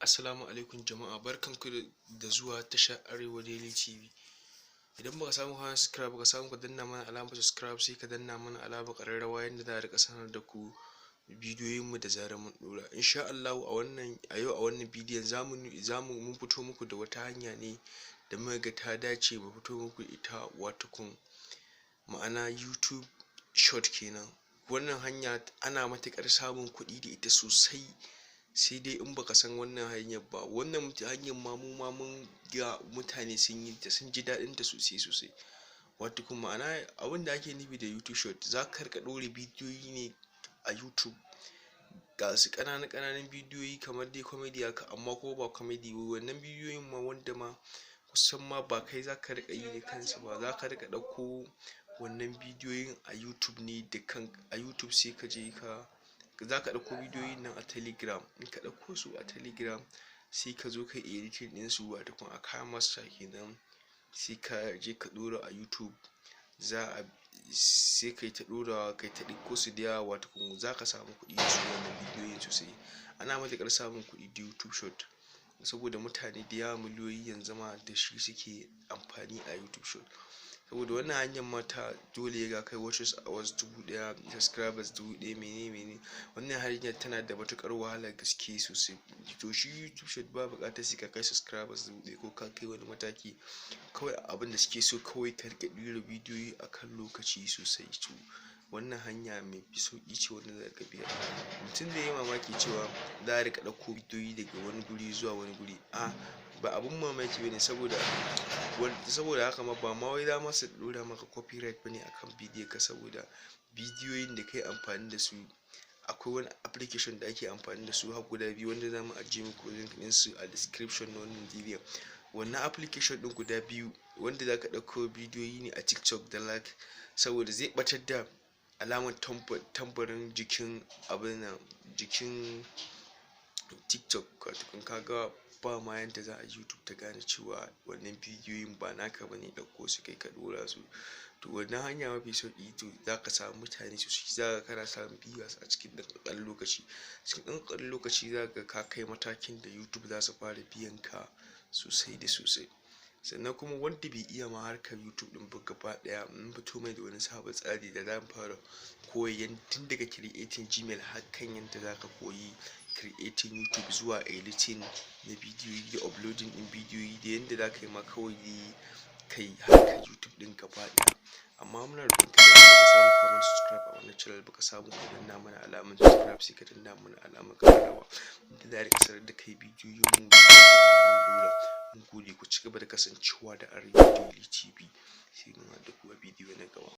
Assalamu alaikum jama'a, barkanku da zuwa tashar Arewa Daily TV. Idan baka samu ka subscribe, ka samu ka danna mana alamar subscribe, sai ka danna mana alamar ƙararrawa yadda za a riƙa sanar da ku bidiyoyinmu da zarar mun ɗora. Insha Allahu a wannan a yau a wannan bidiyon zamu mun fito muku da wata hanya ne da muka ga ta dace mu fito muku ita, watakon ma'ana YouTube Short kenan. Wannan hanya ana matuƙar samun kuɗi da ita sosai, sai dai in baka san wannan hanyar ba. Wannan hanyar ma mu ma mun ga mutane sun yi ta, sun ji daɗin ta sosai sosai. Wato kuma ma'ana abin da ake nufi da YouTube Short, za ka riƙa ɗora bidiyoyi ne a YouTube, ga su ƙananu ƙananun bidiyoyi kamar dai comedy haka, amma kuma ba comedy ba. Wannan bidiyoyin ma wanda ma kusan ma ba kai za ka riƙa yi da kansu ba, za ka riƙa ɗauko wannan bidiyoyin a YouTube ne da kan a YouTube, sai ka je ka za ka ɗauko bidiyoyin nan a Telegram. In ka ɗauko su a Telegram, sai ka zo ka yi editing ɗinsu, wato a KineMaster kenan, sai ka je ka ɗora a YouTube. Za a sai kai ta ɗorawa, kai ta ɗauko su da yawa, wato za ka samu kuɗi da su wannan bidiyoyin sosai. Ana matuƙar samun kuɗi da YouTube Short saboda mutane da yawa, miliyoyi yanzu ma da shi suke amfani a YouTube Short. Saboda wannan hanyar ma ta dole ga kai watches hours 1000, subscribers 1000, mene mene. Wannan hanyar tana da matuƙar wahalar gaske sosai. To, shi YouTube Short ba buƙatar sai ka kai subscribers 1000 ko ka kai wani mataki. Kawai abin da suke so, kawai ka riƙa ɗora bidiyoyi a kan lokaci sosai. To, wannan hanya mai sauƙi ce wanda za ka biya. Mutum zai yi mamaki cewa za a riƙa ɗauko bidiyoyi daga wani guri zuwa wani guri. A ba abun mamaki bane, saboda haka ma ba ma wai za ma su ɗora maka copyright bane akan bidiyon ka, saboda bidiyoyin da kai amfani da su, akwai wani application da ake amfani da su har guda biyu wanda za mu ajiye muku link ɗinsu a description na wannan bidiyon. Wannan application ɗin guda biyu wanda za ka ɗauko bidiyoyi ne a TikTok da like, saboda zai ɓatar da alamar tambarin jikin abin nan, jikin TikTok. Wato ka ga ba ma yanda za a YouTube ta gane cewa wannan bidiyoyin ba naka bane, ɗauko su kai ka ɗora su. To, wannan hanya mafi sauƙi, to za ka samu mutane sosai, za ka kana samun viewers a cikin ɗan ƙanƙanin lokaci. Cikin ɗan ƙanƙanin lokaci za ka ga ka kai matakin da YouTube za su fara biyan ka sosai da sosai. Sannan kuma wanda bai iya ma harkar YouTube ɗin ba gaba ɗaya, mun fito mai da wani sabon tsari da za mu fara koyan tun daga creating Gmail har kan yadda za ka koyi creating YouTube zuwa editing na bidiyoyi da uploading ɗin bidiyoyi da yadda za ka yi ma kawai kai harkar YouTube ɗin gaba ɗaya. Amma muna roƙon ka da in baka samu ka mana subscribe a wannan channel, baka samu ka danna mana alamar subscribe, sai ka danna mana alamar ƙararrawa da za a riƙa sanar da kai bidiyoyin mu da mun ɗora. Mun gode, ku ci gaba da kasancewa da Arewa Daily TV. Sai mun haɗu da ku a bidiyo na gaba.